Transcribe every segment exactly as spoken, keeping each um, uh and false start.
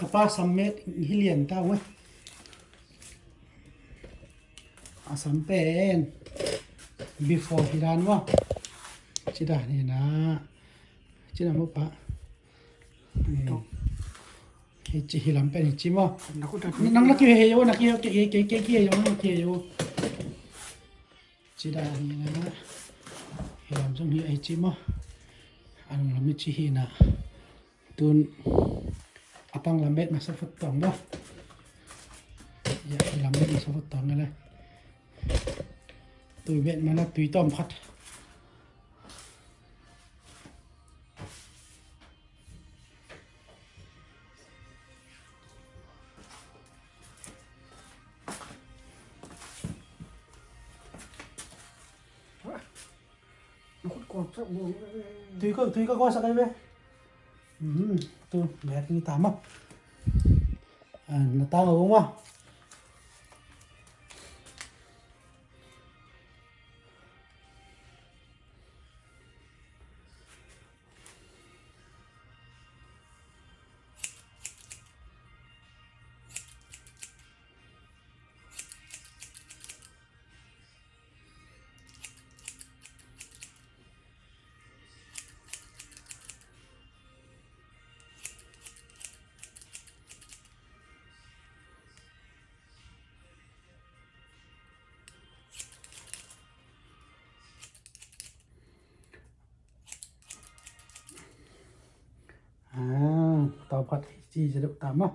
Ka pa sam met hi lian ta ung e. A sam pen before hi dan maw. Ci dan hi na. Ci na maw pa. Hi ci, hi lam pen hi ci maw. Nang na kihei hei o, na kihei hei, kei kihei hei o, na kihei hei o. Ci dan hi na. Hi lam zong hi a hi ci maw. A nung lam hi ci hi na. Tun a pang lam bet masa fot tawng maw. Ya, hi lam bet masa fot tawng le. Tui bet mana tui tawm khat. Tui ko, tui ko, ko sa kai be. Hmm, tu, bet ni ta maw. Ah, na ta ngau maw. Ah, tawm khat ci zaw deuh ta maw.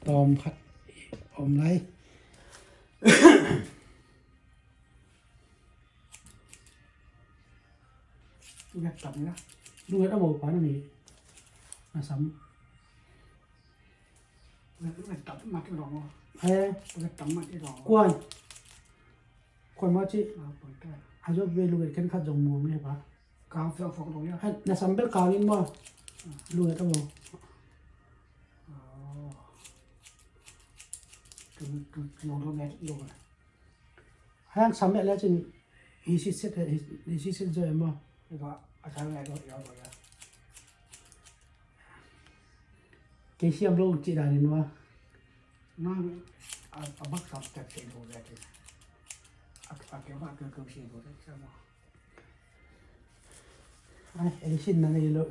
Tawm khat om lai. Lunget tam na. Lunget a mo pa na mi. Na sam. Lunget tam ma ti long. Eh. Lunget tam ma ti long. Kuan. Kuan ma ci. Ah, pang ta. A zo be lunget ken khat zong muang ne pa. Kang fiang fok dong ya. Hai, na sam bel kang in maw. Lunget a maw. Oh. Tu, tu, tu, lunget, lunget. Hai, sam bel la cin. Hi si set, hi, hi si set zo maw. Iba, a sam bel lo, lo, lo ya. Kei siam lo ci dan in maw. Nang, a, a bak sam tek se lo ya cin. A, a ke ma ke ke si lo ya cin maw. Ai, ei sinna nei lo,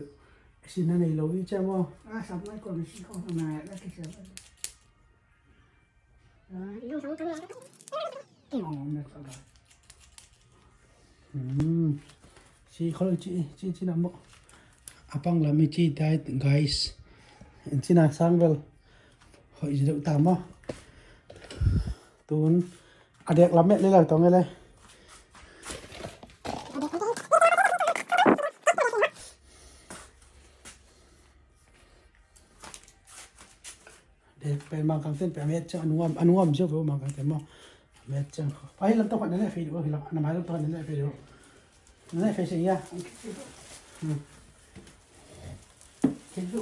sinna nei lo i ciam aw. A, sam lai ko na si ko na la ki siam. Hmm. Si khol ci, ci, ci na mo. A pang lam i ci dai, guys. Ci na sang bel. Hoih ci deuh ta maw. Tun. A dek lam met le lai tong e le. Dek pen Mangkang ten pen a met ciang a nuam, a nuam ziau ve Mangkang ten maw. A met ciang. Pai lam tawh khat ne le fei deuh, hi lam, na mai lam tawh khat ne le fei deuh. Nai fei sing ya. Hmm. Kei tu.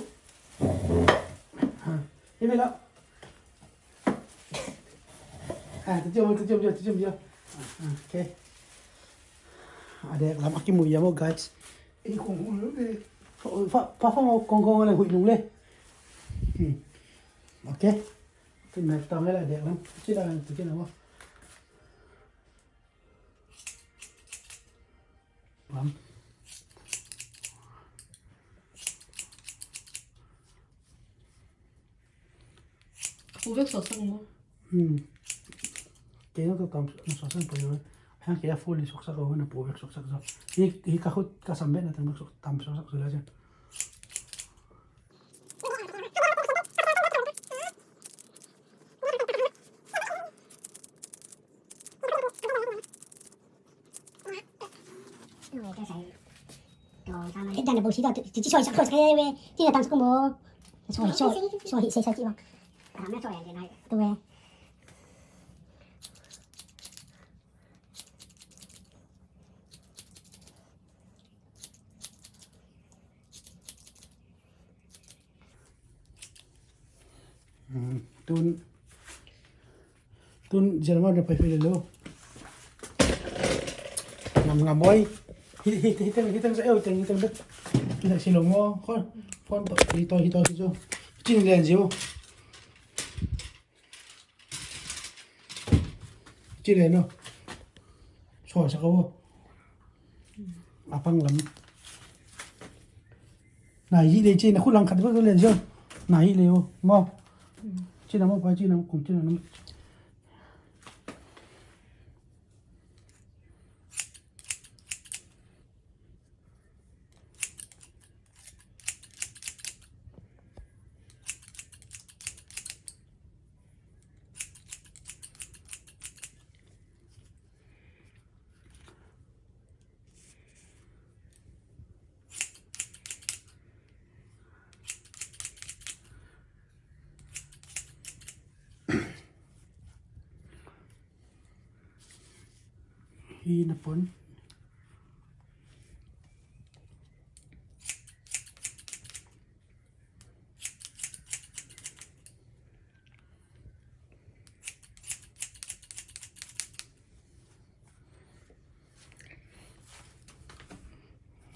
Ha. Hi ve la. Ah, tu jom, tu jom, tu jom, tu jom. Ah, okay. A dek lam a kimu ya mo, guys. Ei kong kong le. Fa, fa, fa mo kong kong le hui nung le. Hmm. Okay. Tu na tang le a dek lam. Ci la tu ci na mo. Lam. Pu vek sawsak maw? Hmm. Kei na to tam sawsak pah lo. Hang kei a full ni sawsak lo na pu vek sawsak zo. Hi, hi ka khut ka sam bet na tam sawsak zo la cia. Ih, dan a bo si tawh, ci, ci, suai sak, suai sak, eh, weh. Ci na tang suk bo. Suai, suai, suai, suai, suai, ci bo. Tu, eh. Hmm, tun, tun, Jerman na pai pai lo. Ngam, ngam oi. Hi, hi, hi teng, hi teng sa eu teng, hi teng bet. Hi teng si lo mo, khol. Phone to, hi to, hi to, hi to. Cin len ziu. Cin len no. Suai sa ka wo. A pang lam. Na hi le cin, na khu lang khat ko len ziu. Na hi le wo. Mo. Cin na mo pa cin na kum cin na mo. Hi na pon.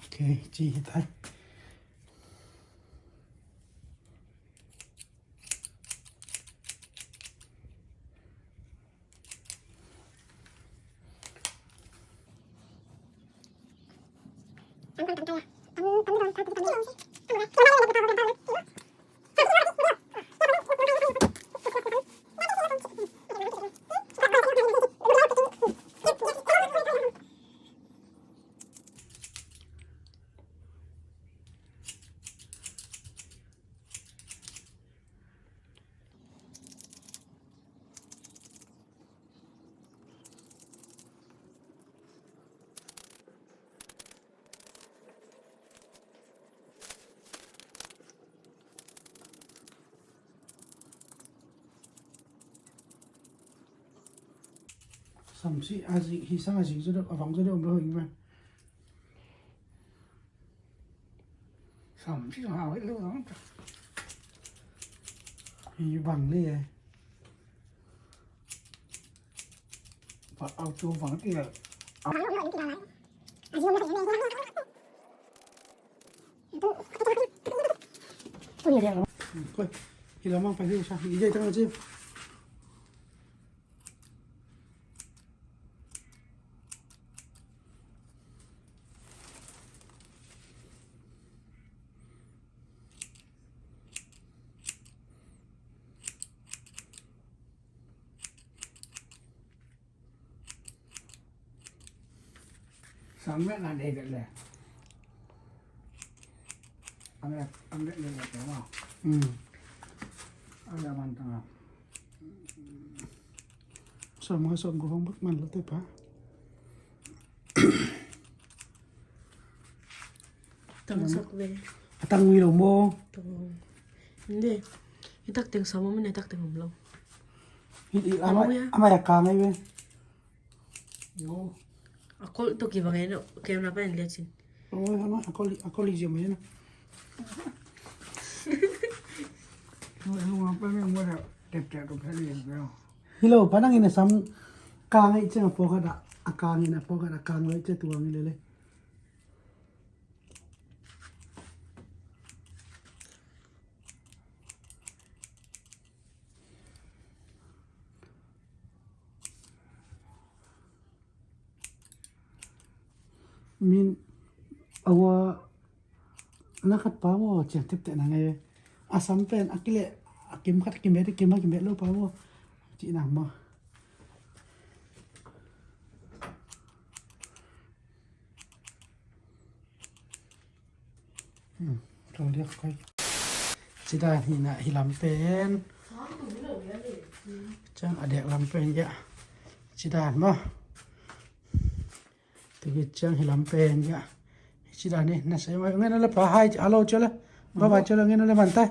Ok, ci hi tai. Samsi a zik, hi sang a zik zaw deuh, a vang zaw deuh om lo hi ve. Samsi a hau hi lo. Hi vang le. Vang au tu vang ti le. Koi, hi lamang pai hi sa, hi jai tang a ci. Sang me na dei det le. Ang le, ang le le le ma. Hmm. Ang le man tang a. Sa ma sa ko hong bak man lo te pa. Tangsak ve. A tang mi lo mo. Tang. Hindi. Hitak teng sa mo, min hitak teng om lo. Hi, hi, ama, ama ya ka ngai ve. Yo. A kol to ki bang eno, kem na pa en lecin. Oh, ama, a kol, a kol i ziam eno. Yo, yo, apa ni mo da tep tep to peli yo. Hi lo, pa nang ina sam ka ngai ceng a poka da, a ka ngai na poka da, ka ngai ce tuang lele. Min awa na khat pa maw, ciang tepteh na ngai ve. A sam pen a kile, a kim khat a kim bet, a kim a kim bet lo pa maw. Cih na maw. Hmm, kal diak koi. Ci dan hi na, hi lam pen. Ciang a diak lam pen ya. Ci dan maw. Tugit ciang hi lam pen ya. Ci dan hi na sai maw. Ngen le pa hai, alo ci le. Ba ba ci le ngen le man tai.